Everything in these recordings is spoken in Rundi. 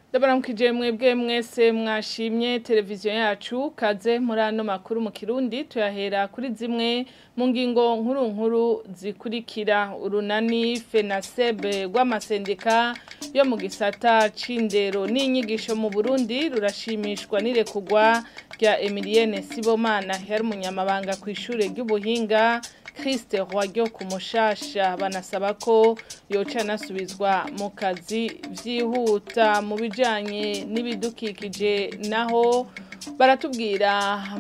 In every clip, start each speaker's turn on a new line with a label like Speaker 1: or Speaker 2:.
Speaker 1: Ndabaramukije mwebwe mwese mwashimye televiziyo yacu kaze muri ano makuru mu Kirundi tuyahera kuri zimwe mu ngingo nkuru nkuru zikurikira. Urunani FENASEB rw'amasendika yo mu gisata c'indero n'inyigisho mu Burundi rurashimishwa n'irekugwa rya Emilienne Sibomana yari umunyamabanga kw'ishure ry'ubuhinga Christ Roy ryo kumushasha, banasaba ko yoca nasubizwa mu kazi vyihuta. Mu bijanye n'ibidukikije naho baratubwira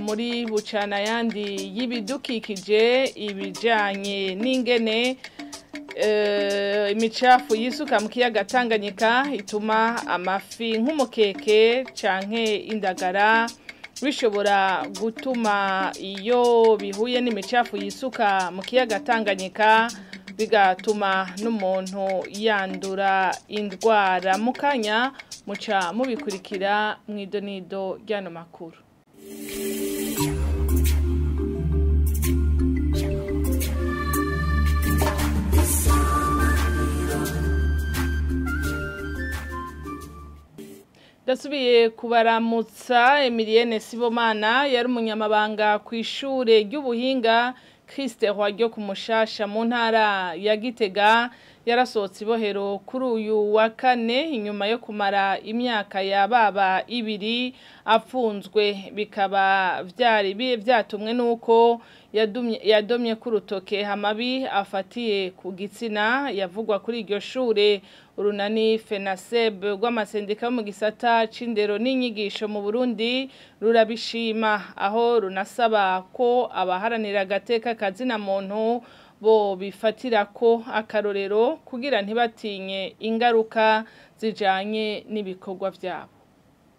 Speaker 1: muri bucana yandi y'ibidukikije ibijanye n'ingene imicafu yisuka mu kiyaga Tanganyika ituma amafi nk'umukeke canke indagara bishobora gutuma iyo bihuye n'imicafu yisuka mu kiyaga Tanganyika bigatuma n'umuntu yandura indwara. Mukanya muca mubikurikira mwidonido ryano makuru. Dasubiye kubaramutsa. Emilienne Sibomana yari umunyamabanga kw'ishure ry'ubuhinga Christ Roy ryo kumushasha mu ntara ya Gitega yarasohotse ibohero kuri uyu wa kane inyuma yo kumara imyaka ya baba ibiri apfunzwe, bikaba vyari vyatumwe nuko yadomye ku rutoke amabi afatiye ku gitsina yavugwa kuri iryo shure. Urunani FENASEB rw'amasendika mu gisata c'indero n'inyigisho mu Burundi rurabishima, aho runasaba ko abaharanira agateka kazina muntu bo bifatira ko akarorero kugira ntibatinye ingaruka zijanye n'ibikorwa vyabo.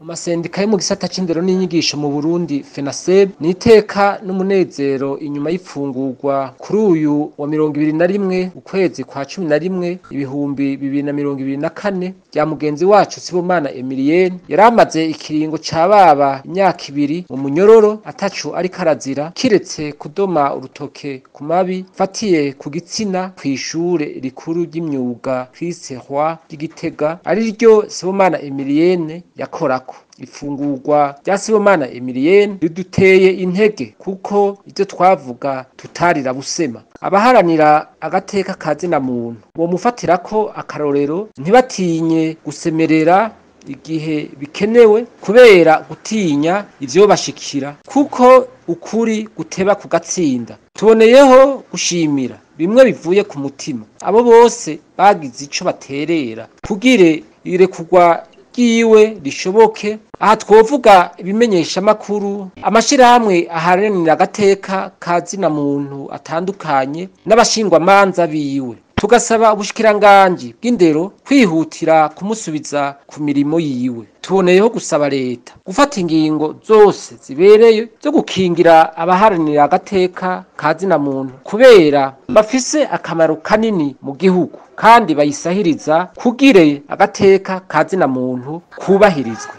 Speaker 2: Mu masendika yo mu gisata c'indero n'inyigisho mu Burundi FENASEB ni iteka n'umunezero inyuma y'ifungurwa kuri uyu wa 21 ukwezi kwa 11 2024 rya mugenzi wacu Sibomana Emilienne yaramaze ikiringo ca baba imyaka ibiri mu munyororo atacu ariko arazira kiretse kudoma urutoke ku mabi fatiye ku gitsina kw'ishure rikuru ry'imyuga Christ Roy ry'Igitega ari ryo Sibomana Emilienne yakorako. Ifungurwa rya Sibomana Emilienne riduteye intege kuko ivyo twavuga tutarira busema. Abaharanira agateka kazina muntu bo mufatirako akarorero ntibatinye gusemerera igihe bikenewe kubera gutinya ivyo bashikira kuko ukuri guteba kugatsinda. Tuboneyeho gushimira bimwe bivuye ku mutima abo bose bagize ico baterera kugire irekugwa ryiwe rishoboke. Aha twovuga ibimenyesha makuru, amashirahamwe aharanira agateka kazina muntu atandukanye n'abashingwamanza biwe. Tugasaba ubushikiranganji bw'indero kwihutira kumusubiza ku mirimo yiwe. Tuboneyeho gusaba leta gufata ingingo zose zibereye zo gukingira abaharanira agateka kazina muntu kubera bafise akamaro kanini mu gihugu kandi bayisahiriza kugire agateka kazina muntu kubahirizwe.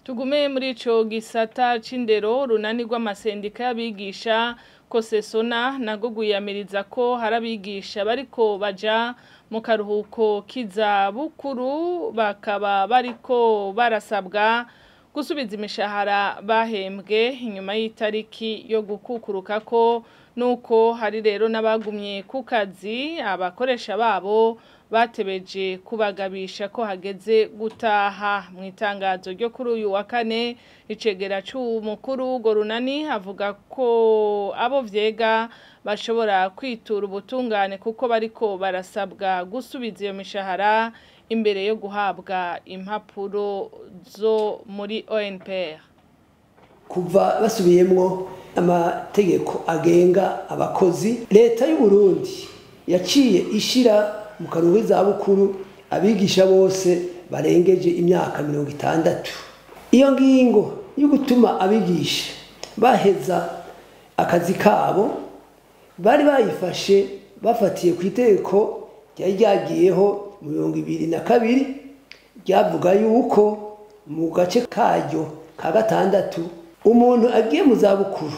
Speaker 1: Tugume muri ico gisata c'indero, runani rw'amasendika y'abigisha Kosesona nago gwiyamiriza ko harabigisha bariko baja mu karuhuko k'izabukuru bakaba bariko barasabwa gusubiza imishahara bahembwe inyuma y'itariki yo gukukuruka ko nuko hari rero n'abagumye ku kazi abakoresha babo batebeje kubagabisha ko hageze gutaha. Mu itangazo ryo kuri uyu wa kane icegera c'umukuru Gorunani avuga ko abo vyega bashobora kwitura ubutungane kuko bariko barasabwa gusubiza iyo mishahara imbere yo guhabwa impapuro zo muri ONPR.
Speaker 3: Kuva basubiyemwo amategeko agenga abakozi, leta y'u Burundi yaciye ishira mu karuhuko k'izabukuru abigisha bose barengeje imyaka 60. Iyo ngingo yo gutuma abigisha baheza akazi kabo bari bayifashe bafatiye ku itegeko ryari ryagiyeho mu 2022 ryavuga yuko mu gace karyo ka gatandatu umuntu agiye mu zabukuru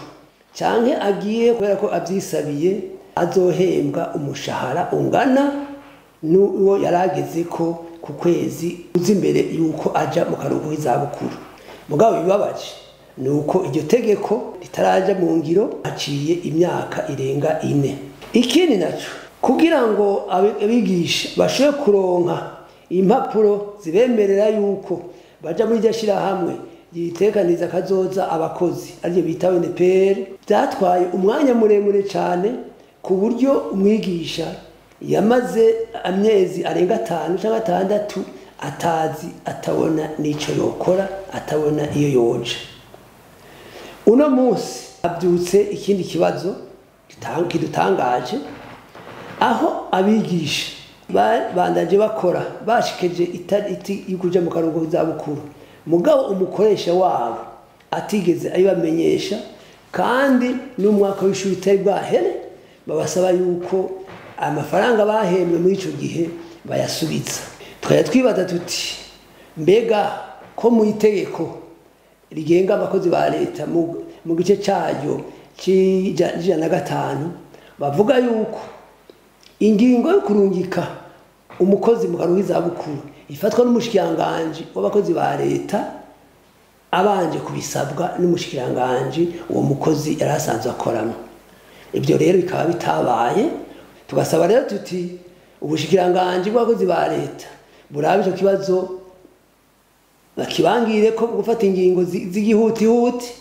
Speaker 3: canke agiye kubera ko avyisabiye azohembwa umushahara ungana n'uwo yarageze ko ku kwezi uzi imbere yuko aja mu karuhuko k'izabukuru. Mugabo bibabaje ni uko iryo tegeko ritaraja mu ngiro, haciye imyaka irenga 4. Ikindi naco, kugira ngo abigisha bashobore kuronka impapuro zibemerera yuko baja muri iryo shirahamwe ryitekaniza kazoza abakozi, aryo bita UNPR, byatwaye umwanya muremure cyane, ku buryo umwigisha yamaze amezi arenga 5 cyangwa 6 atazi, atabona n'ico yokora, atabona iyo yoje. Uno munsi abyutse ikindi kibazo kidutangaje, aho abigisha bandaje bakora bashikeje itariki y'ukuja mu karuhuko k'izabukuru, mugabo umukoresha wabo atigeze abibamenyesha, kandi n'umwaka w'ishuri utari bwahere, babasaba yuko amafaranga bahembwe muri ico gihe bayasubiza. Twari twibaza tuti mbega ko mu itegeko rigenga abakozi ba leta mu gice cyayo c'105 bavuga yuko ingingo yo kurungika umukozi mu karuhuko k'izabukuru ifatwa n'umushikiranganji w'abakozi ba leta abanje kubisabwa n'umushikiranganji uwo mukozi yari asanzwe akoramo. Ibyo rero bikaba bitabaye. Tugasaba rero tuti ubushikiranganji bw'abakozi ba leta burabe ico kibazo, bakibangire ko gufata ingingo z'igihutihuti,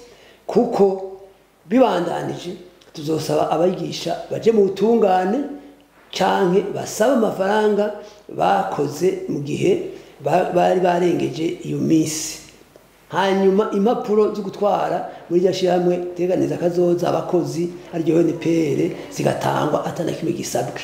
Speaker 3: kuko bibandanije tuzosaba abigisha baje mu butungane canke basaba amafaranga bakoze mu gihe bari barengeje iyo minsi. Hanyuma impapuro zo gutwara muri iryo shirahamwe teganiza kazoza abakozi ariryo UNPR zigatangwa atana kimwe gisabwe.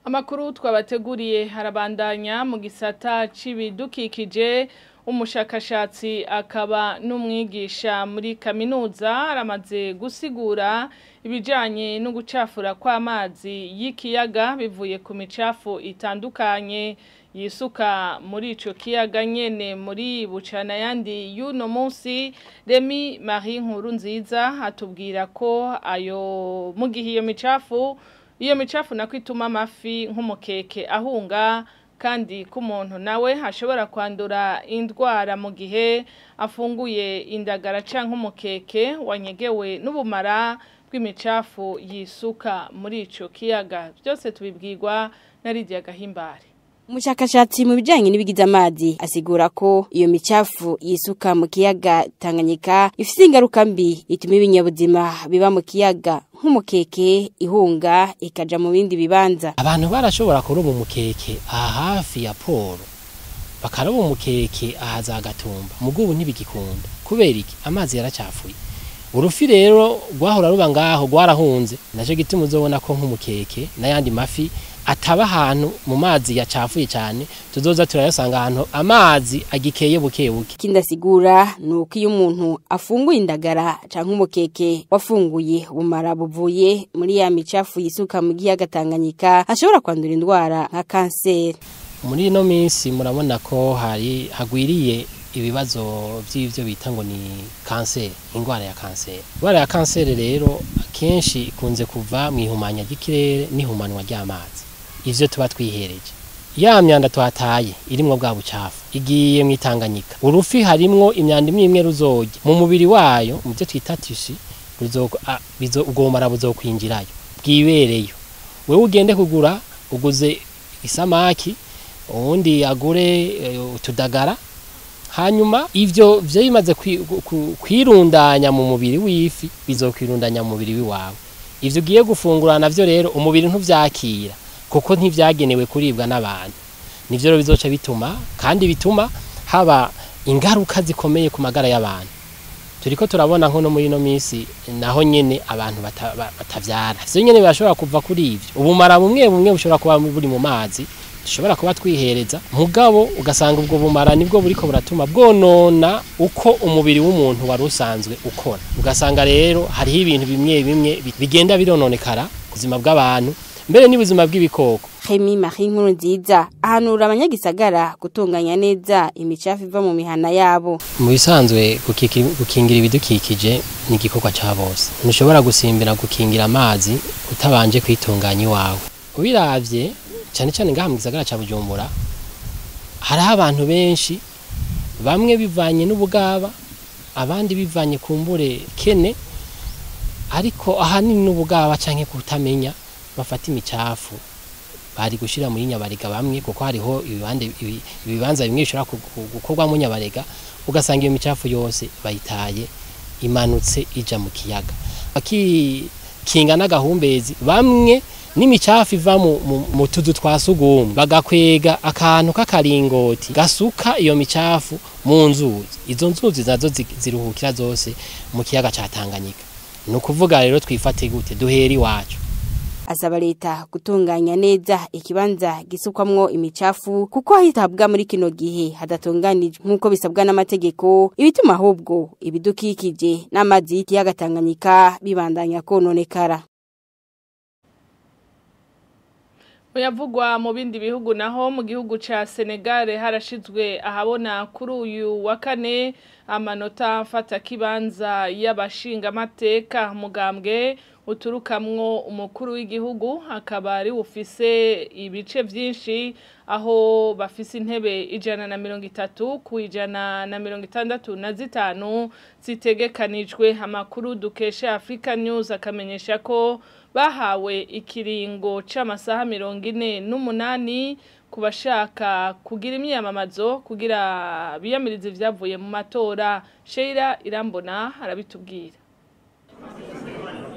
Speaker 1: Amakuru twabateguriye harabandanya mu gisata c'ibidukikije. Umushakashatsi akaba n'umwigisha muri kaminuza aramaze gusigura ibijanye no gucafura kw'amazi y'ikiyaga bivuye ku micafu itandukanye yisuka muri ico kiyaga nyene. Muri bucana yandi y'uno munsi, Remy Marie Nkurunziza atubwira ko ayo mu gihe iyo micafu nako ituma amafi nk'umukeke ahunga, kandi ko umuntu nawe ashobora kwandura indwara mu gihe afunguye indagara canke umukeke wanyegewe n'ubumara bw'imicafu yisuka muri ico kiyaga. Byose tubibwirwa na Lydia Gahimbare.
Speaker 4: Umushakashatsi mu bijanye n'ibigize amazi asigura ko iyo micafu yisuka mu kiyaga Tanganyika ifise ingaruka mbi ituma ibinyabuzima biba mu kiyaga nk'umukeke ihunga ikaja mu bindi bibanza.
Speaker 5: Abantu barashobora kuroba umukeke aha hafi ya Poro, bakaroba umukeke aha za Gatumba, mugubu ntibigikunda. Kubera iki? Amazi yaracafuye. Urufi rero rwahora ruba ngaho rwarahunze, naco gituma uzobona ko nk'umukeke n'ayandi mafi ataba ahantu mu mazi yacafuye cyane, tuzoza turayasanga ahantu amazi agikeye buke buke.
Speaker 4: Kindasigura nuko iyo umuntu afunguye indagara canke umukeke wafunguye ubumara buvuye muri ya micafu yisuka mu kiyaga Tanganyika ashobora kwandura indwara nka kanseri.
Speaker 5: Muri ino minsi murabona ko hari hagwiriye ibibazo by'ivyo bita ngo ni kanseri, indwara ya kanseri. Indwara ya kanseri rero akenshi ikunze kuva mu ihumanya ry'ikirere n'ihumanwa ry'amazi. Ivyo tuba twihereje, ya myanda twataye irimwo bwa bucafu igiye mwitanganyika. Urufi harimwo imyanda imwe imwe ruzorya mu mubiri wayo, mu byo twita tishi, ubwo buzokwinjirayo bwibereyo. Wewe ugende kugura uguze isamaki, uwundi agure utudagara, hanyuma ivyo vyo bimaze kwirundanya mu mubiri w'ifi bizokwirundanya mu mubiri wawe. Ivyo ugiye gufungura navyo rero umubiri ntuvyakira, kuko ntivyagenewe kuribwa n'abantu. Nivyo rero bizoca bituma, kandi bituma haba ingaruka zikomeye ku magara y'abantu. Turiko turabona nko no muri ino minsi naho nyene abantu batavyara. Ivyo nyene birashobora kuva kuri ivyo. Ubumara bumwe bumwe bushobora kuba buri mu mazi, dushobora kuba twihereza, mugabo ugasanga ubwo bumara nibwo buriko buratuma bwonona uko umubiri w'umuntu wari usanzwe ukora. Ugasanga rero hariho ibintu bimwe bimwe bigenda birononekara ubuzima bw'abantu, mbere n'ubuzima bw'ibikoko.
Speaker 4: Remy Marie Nkurunziza ahanura abanyagisagara gutunganya neza imicafu iva mu mihana yabo.
Speaker 5: Mu bisanzwe gukingira ibidukikije ni igikorwa ca bose. Ntushobora gusimbira gukingira amazi utabanje kwitunganya iwawe. Ubiravye Cyane cyane ngaha mu gisagara ca Bujumbura hariho abantu benshi, bamwe bivanye n'ubugaba, abandi bivanye kumbure kene, ariko ahanini n'ubugaba canke kutamenya, bafata imicafu bari gushira muri nyabarega bamwe, kuko hariho ibibanza bimwe bishobora gukorwamo nyabarega, ugasanga iyo micafu yose bayitaye imanutse ija mu kiyaga. Bakikinga n'agahumbezi, bamwe n'imicafu iva mu tuzu twa sugumwe bagakwega akantu k'akaringoti gasuka iyo micafu mu nzuzi. Izo nzuzi nazo ziruhukira zose mu kiyaga ca Tanganyika. Ni ukuvuga rero twifate gute, duhere iwacu.
Speaker 4: Asaba leta gutunganya neza ikibanza gisukwamwo imicafu, kuko hitabwa muri kino gihe hadatunganijwe nk'uko bisabwa n'amategeko, ibituma ahubwo ibidukikije n'amazi y'ikiyaga Tanganyika bibandanya kononekara.
Speaker 1: Uyavugwa mu bindi bihugu naho, mu gihugu ca Senegal harashizwe ahabona kuri uyu wa kane amanota mfata kibanza y'abashinga amateka. Mugambwe uturukamwo umukuru w'igihugu akaba ari ufise ibice vyinshi, aho bafise intebe 130 ku 165 zitegekanijwe. Amakuru dukesha Africa News akamenyesha ko bahawe ikiringo c'amasaha 48 kubashaka kugira imyamamazo kugira biyamirize ivyavuye mu matora. Sheila Irambona arabitubwira.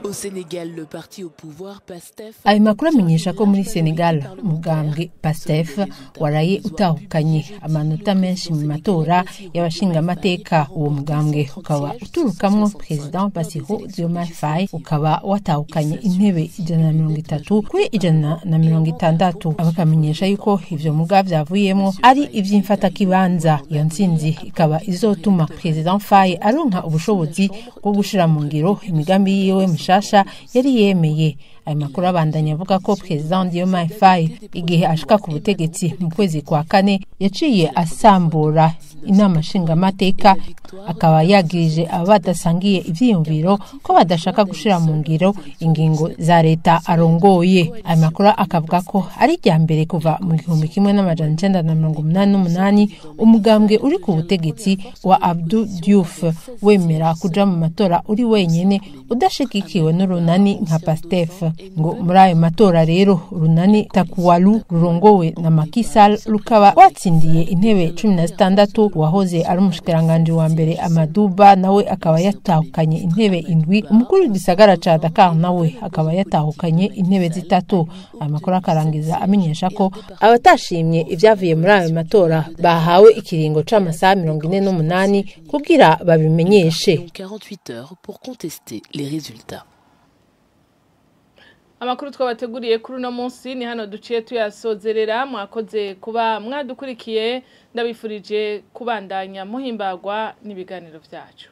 Speaker 6: Au Sénégal, le parti au pouvoir PASTEF.
Speaker 7: Ayo makuru amenyesha ko muri Senegal umugambwe PASTEF waraye utahukanye amanota menshi mu matora y'abashingamateka. Uwo mugambwe ukaba uturukamwo President Bassirou Diomaye Faye, ukaba watahukanye intebe 130 kuri 160. Abakamenyesha yuko ivyo muga vyavuyemwo ari ivy'imfatakibanza. Iyo ntsinzi ikaba izotuma President Faye aronka ubushobozi bwo gushira mu ngiro imigambi yiwe mishasha yari yemeye. Ayo makuru abandanya avuga ko President Diomaye Faye igihe ashika ku butegetsi mu kwezi kwa kane yaciye asambura inama nshingamateka, akaba yagirije aba badasangiye ivyiyumviro ko badashaka gushira mu ngiro ingingo za leta arongoye. Ayo makuru akavuga ko ari irya mbere kuva mu 1988 umugambwe uri ku butegetsi wa Abdou Diouf wemera kuja mu matora uri wenyene udashigikiwe n'urunani nka PASTEF. Ngo muri ayo matora rero urunani Takuwalu rurongowe na Macky Sall rukaba rwatsindiye intebe 16, uwahoze ari umushikiranganji wa mbere Amadou Ba nawe akaba yatahukanye intebe 7, umukuru w'igisagara ca Dakar nawe akaba yatahukanye intebe 3. Ayo makuru akarangiza amenyesha ko abatashimye ivyavuye muri ayo matora bahawe ikiringo c'amasaha 48 kugira babimenyeshe.
Speaker 6: 48 heures pour contester les résultats.
Speaker 1: Amakuru twabateguriye kuri uno munsi ni hano duciye tuyasozerera. Mwakoze kuba mwadukurikiye, ndabifurije kubandanya muhimbagwa n'ibiganiro vyacu.